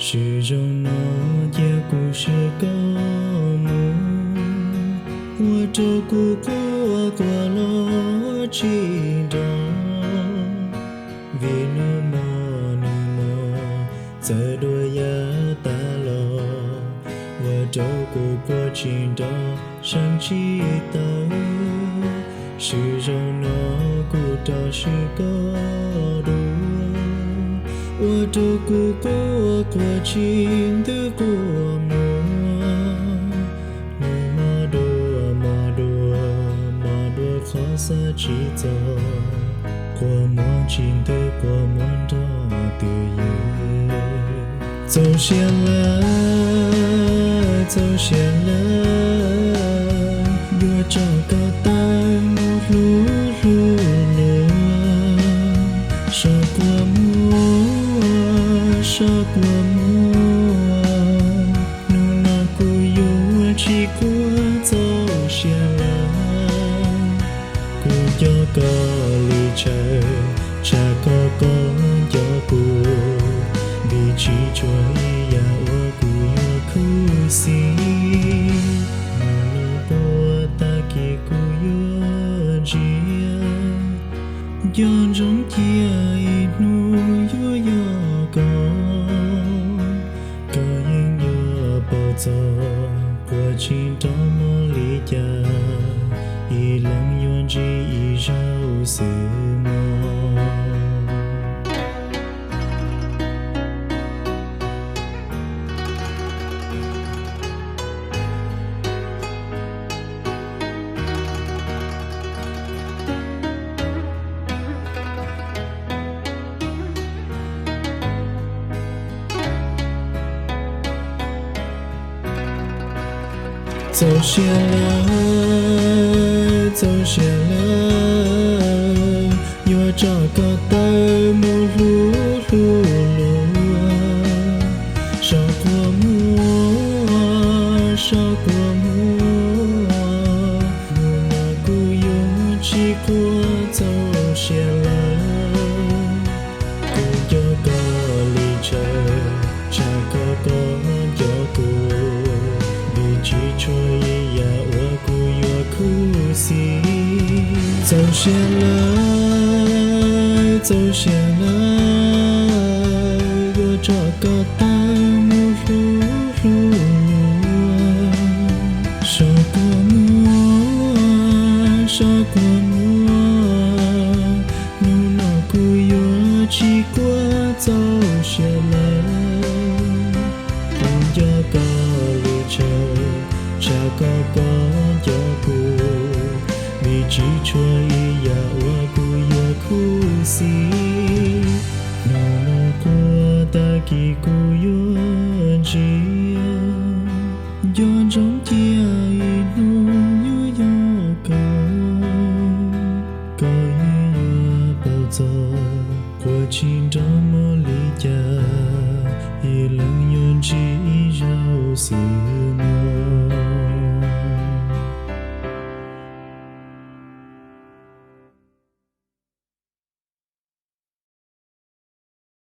Siv zog no cia kuv siv koj mus, ua rau kuv quaj quaj los tsis nrov, vim nws mos nws mos txawv dua yav tas los, ua rau kuv quaj tsis nrov seev tsis tau. Siv zog no kuv rov siv koj dua, ua rau kuv quaj quaj tsis ntws quaj muag, nws mos dua mos dua mos dua qhov xav tsis txog, quaj muag tsis ntws quaj muag nrog twj ywm. Txaus siab lawm, txaus siab lawm, yuav tso koj tawm mus hlub hlub luag. Sov quaj muag, sov quaj muag, hnub no kuv yuav tsis quaj txaus siab lawm. Kuv nco koj li tsawv, tsam koj koj nco kuv, vim tsis tshua ib yam uas kuv yuav khuv xim. Hnub no puag tag kis kuv yuav ntsia, nco ntsoov cia ib hnub yuav yog koj, koj yeej yuav paub txog quaj tsis nrov mob li cas, ib leeg yuav ntsib ib zaug xwb mog. Txaus siab lawm, txaus siab lawm, yuav tso koj tawm mus hlub hlub luag. Sov quaj muag, sov quaj muag, hnub no kuv yuav tsis quaj txaus siab lawm. Kuv nco koj li tsawv, tsam koj koj nco kuv, vim tsis tshua ib yam uas kuv yuav khuv xim. Txaus siab lawm, txaus siab lawm, yuav tso koj tawm mus hlub hlub luag. Sov quaj muag, sov quaj muag, hnub no kuv yuav tsis quaj txaus siab lawm. Kuv nco koj li tsawv, tsam koj koj nco kuv, vim tsis tshua ib yam uas kuv yuav khuv xim. Hnub no puag tag kis kuv yuav ntsia, nco ntsoov cia ib hnub yuav yog koj, koj yeej yuav paub txog quaj tsis nrov mob li cas, ib leeg yuav ntsib ib zaug xwb